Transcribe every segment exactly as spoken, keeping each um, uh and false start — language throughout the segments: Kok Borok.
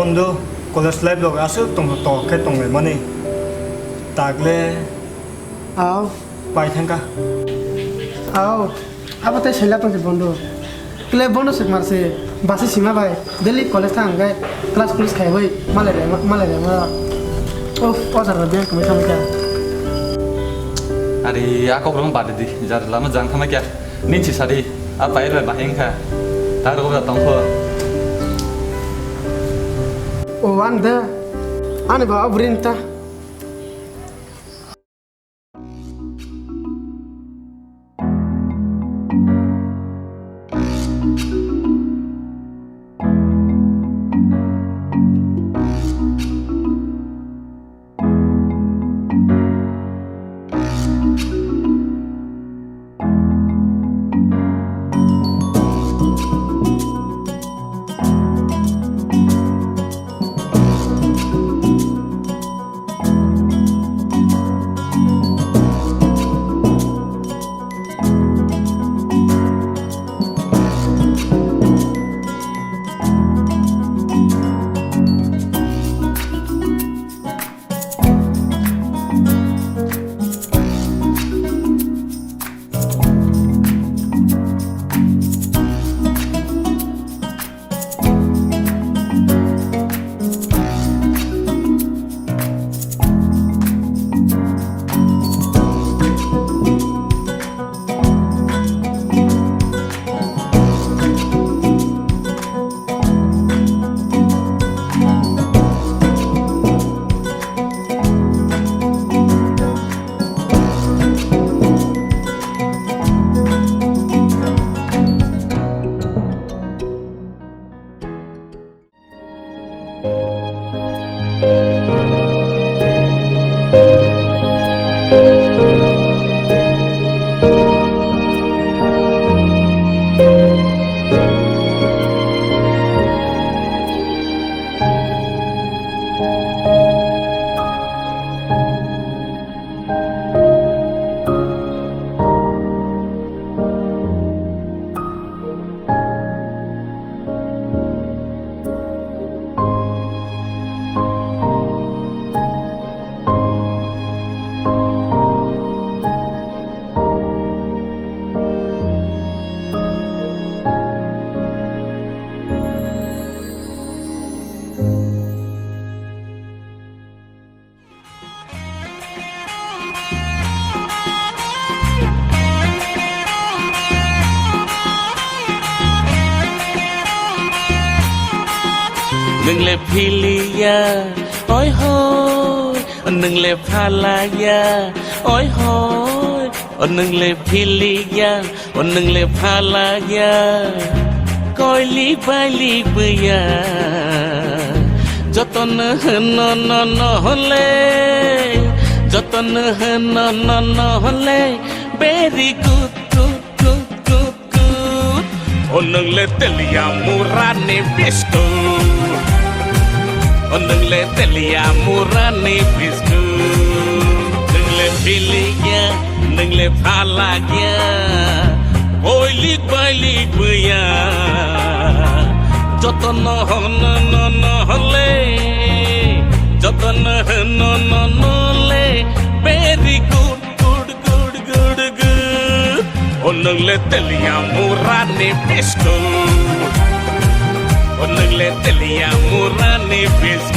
Tongdo, college life rok aswk tong tok khe tonglaimani. Takle Aw. Pai thangkha. Aw. Abo tei selap tongse bondo. Kle bondo se marse basi sima bai daily college thang hwnkhe class class khaiwi malai rema malai rema. Uff, o jaga biyang kwmai thangkha. Ari a kok rong bade di, jar lama jang thangma kya. Ninchi sadi, a pair bai bahing kha. Ta rogo da tongkho. O an da. Ani ba abrin ta. Nwng le philiya, oi hoi, nwng le phalaya, oi hoi, nwng le philiya. O nwng le phalak ya, koilik bailik bwya. Jotono hwno no no hole, jotono hwno no no hole, very good, good, good, good, good. O nwng le teliya murani biscuit. O nwng le teliya murani biscuit. Nwng le philiya, nwng le phalak ya, koilik bailik bwya. Jotono hwno no no hole, jotono hwno no no le, very good, good, good, good, good. O nwng le teliya murani biscuit. O nwng le teliya murani biscuit.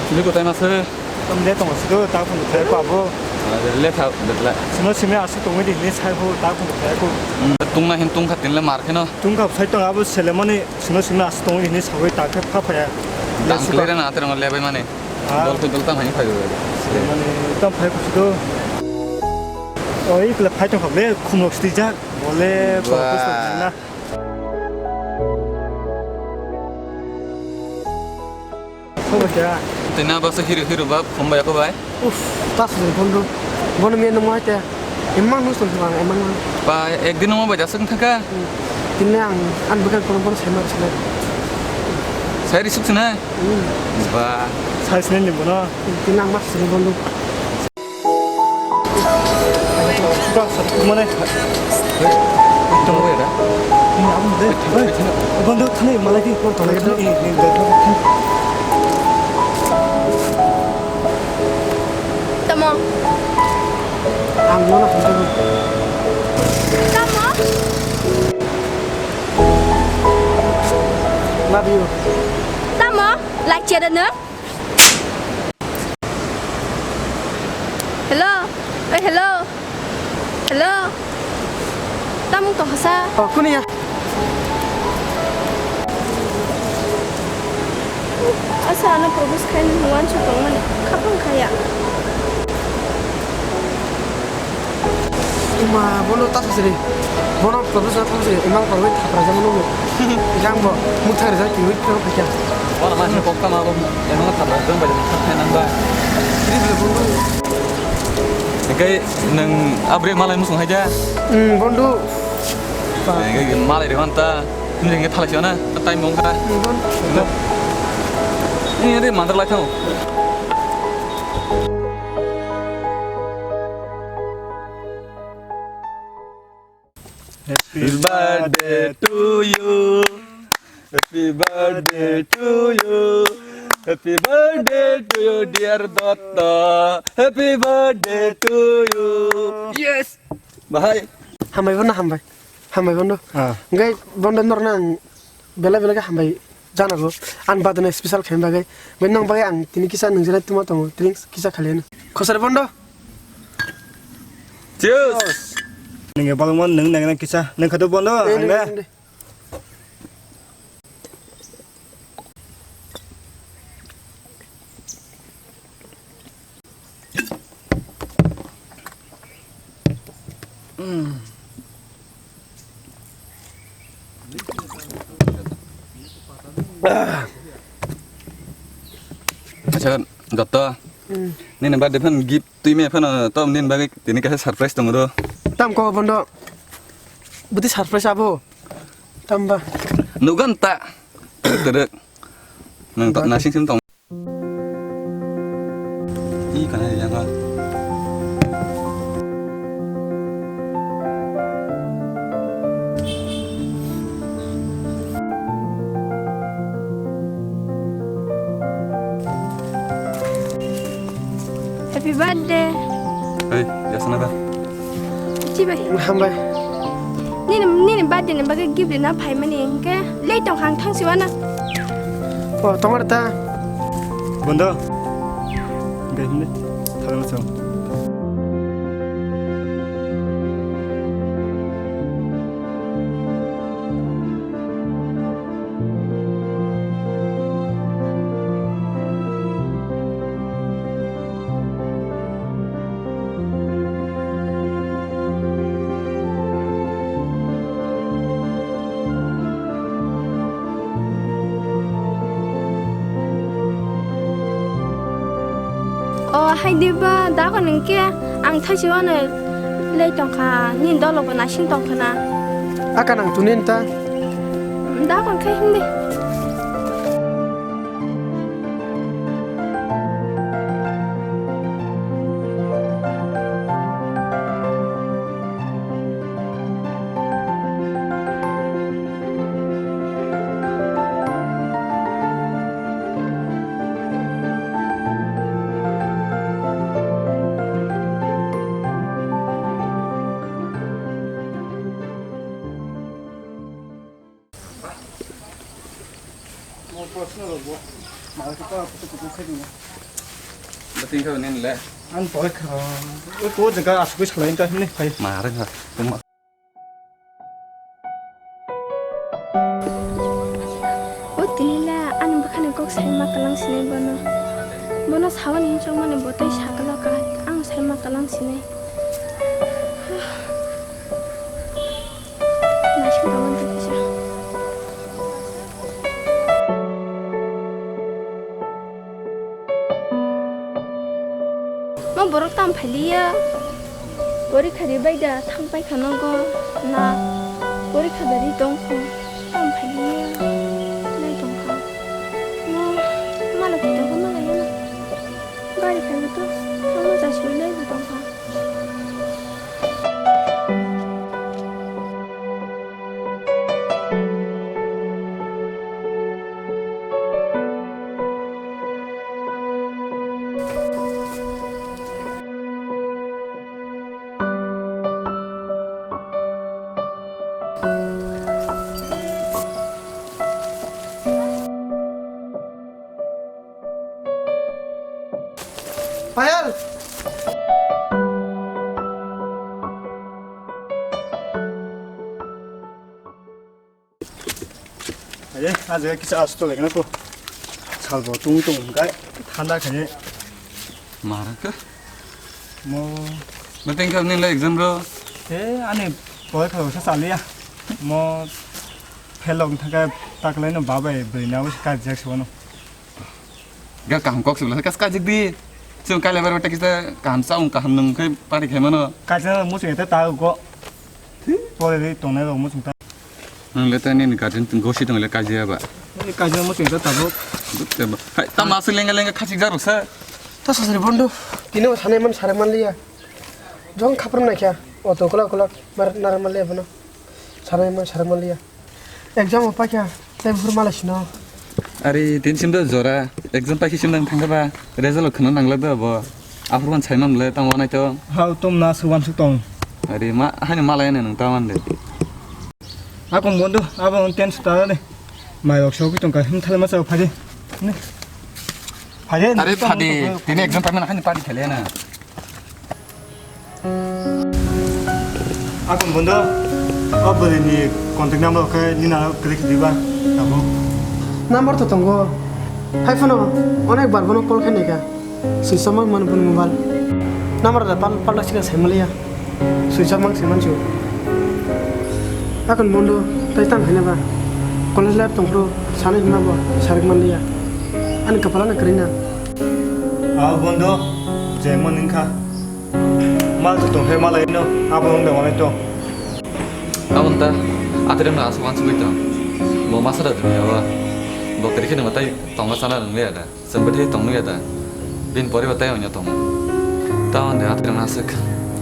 Chini kotai masa. Tamde tong sido tak pun thai pa bo. Letha, letla. Sino simi aswk tongwi di hinwi sai bo ta khum kaya ko. Hmm, tungna hin tungkha tinle mar kheno. Tungkha sai tong abo selemani sino simi aswk tongwi hinwi sawi ta khe pha phaya. Dang khlai rana aterong lebai mani. Ah. Dol khe dol tam hai phai. Selemani tam phai kusi do. Oi kle phai tong kha le khum rok sdi jak. Bole ba. Focus na. Twi na baksa hero hero ba phone bai ako bai. Uff, ta sujai bondo. Bono miya namo aite. Emang nus tong thang emang. Ba ekdin namo bai jasuk thangka. Tini ang an bukan kono bono sai mar sila. Sai risuk sina. Ba. Sai sini ni bono. Tini ang mar sila bondo. Sudah, satu mana? Tunggu ya, dah. Ini apa, deh? Hei, bondo, thani, malai di, bondo, thani, thani, ini, ini, ini, ini. Tamo. Ang mana, tamo. Tamo. Love you. Tamo, like, share, no? Hello, oi hello, hello. Tamung tong hasa? Oh, kuni ya? Asa ano propose khaini wansu tongmani khapang khaya. Ima bono ta sasiri. Bono professor ta sasiri. Imang korwi thapra jang nungo. Jang bo mutha rijak kiwi phiro phakya. Bono ma se kokta ma bo. Imang thapra jang bai thap nang ba. Ini bele bondo. Ekai nang abre malai musung haja. Hmm, bondo. Ekai malai rewan ta. Ini nge thalai siana. Time mong ka. Hmm, bondo. Ini ada mantar lai thang. Happy birthday to you. Happy birthday to you. Happy birthday to you, dear Dotto. Happy birthday to you. Yes. Bahai. Hambai bono hambai. Hambai bono. Ah. Gai bondo norna ang Belai belai khe hambai janago. Ang badano special khaimani bagwi. Bai nang bagwi ang tini kisa nung jena tuma tongo. Drinks kisa khaliano. Khosar bondo. Cheers. Nungya balmon nung nang nang kisa. Nung khadu bondo. Eh, ang nung, na. Nung, nung. Acha, Dotto. Hmm. Nini birthday phan gift twi me phano tom nini bagwi tini kaisa surprise tongo do. Tam ko bondo. Budi surprise abo. Tamba. Nugan ta. Terek. Nang ta nasing sim tong. Ih, kana yang ka. Happy birthday. Hei, yasana da. Chibai. Hambai. Nini, nini birthday ni bagwi gift rina phaimani hwnkhe lei tongkha ang thangsi wana. O, tongmani ta. Bondo. Hwnkhe himni. Thalangno chwng. O, hai diba, dagon hwnkhe ang thaisi wano lei tongkha, nini dolo bo naising tongkha na. Aka nang tuni nta? Dagon khe hindi. Bo twi kha nini le. Ang pore kha. O ko jaga asugwi salai ta hini phai. Ma re ha. Ma. O tini la ani bwkhani kok sai ma kalang sinai bono. Bono sawani hinchok mani botoi sakalo ka. Ang sai ma kalang sinai. Naising tongo kisa. Ma borok tam phailiya. Porikha ri bai da thang pai kha nogo na. Porikha da ri tong kho. Tam phailiya. Nai tong kha. Ma mala kita ko mala yana. Gari kha to. Thang ma ja sui nai tong kha. Payal! Aye, aje kisa asto lagi na ko. Salbo tung tung kai thanda khai. Mara ka? Mo. Beteng ka nila exam ro? Eh, ani pore kha sa saliya. Mo felong thaka taklai no babai bwina wis ka jak sibano. Ga kaham kok sibla kas kajik di. Chung kale bar bata kisa kaham saung kaham nung kai pari khai mano. Kaisa musu eta ta go. Pore di tongnai rok musu ta. Ang le tani ni guardian gosi tong le kajiya ba. Ni kajiya musu eta ta go. Hai ta masu lenga lenga khachik jaruk sa. Ta sasari bondo. Tini o sanai man sarak man liya. Jong khapram naikha. Oto kolak kolak mar narak man liya bono. Sarai man sarai man liya. Exam o paikha, tei buphuru malai sino. Ari, tin sim do jora. Exam paikhe sim nang thangkha ba. Result khna nangla do bo. Aphuru wan sai man le tang wanai to. Hao tom na su wan su tong. Ari, ma, haino malai ne nang ta wan de. Akong bondo, abo on ten sta de. Mai rok so ki tong ka him thale ma sa phade. Ne. Phade. Ari, phade. Tini exam paimana haino pari khele na. Akon bondo, o bwrwini contact number khe nina kwrwi khwdiba, tabuk. Number to tongo. Hai phano onek bar bono call khainai kha. Switch off mang mani bono mobile. Number da pal-, palta sika sai maliya. Switch off mang sai mansu. Akon bondo, tai tam khaina ba. College life tongphuru sanai hwnba bo sarik manliya. Ani kapalano kwrwina. Ao bondo, je mon wngkha. Mal to tongkhe malai no, abo wngda wanai to. Aboni ta, atere no aswk wansugwi tong. Bo masa da dunia ba. Bo kwrwi kheno mwtai tongma sana rwngya da. Chwng bwthai tongya da. Bini poriba tai wngya tongo. Ta wngde atere no aswk.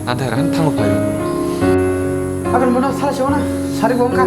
Ante ran thango phaio. Aboni bono sala se wana, sari bo wngkha.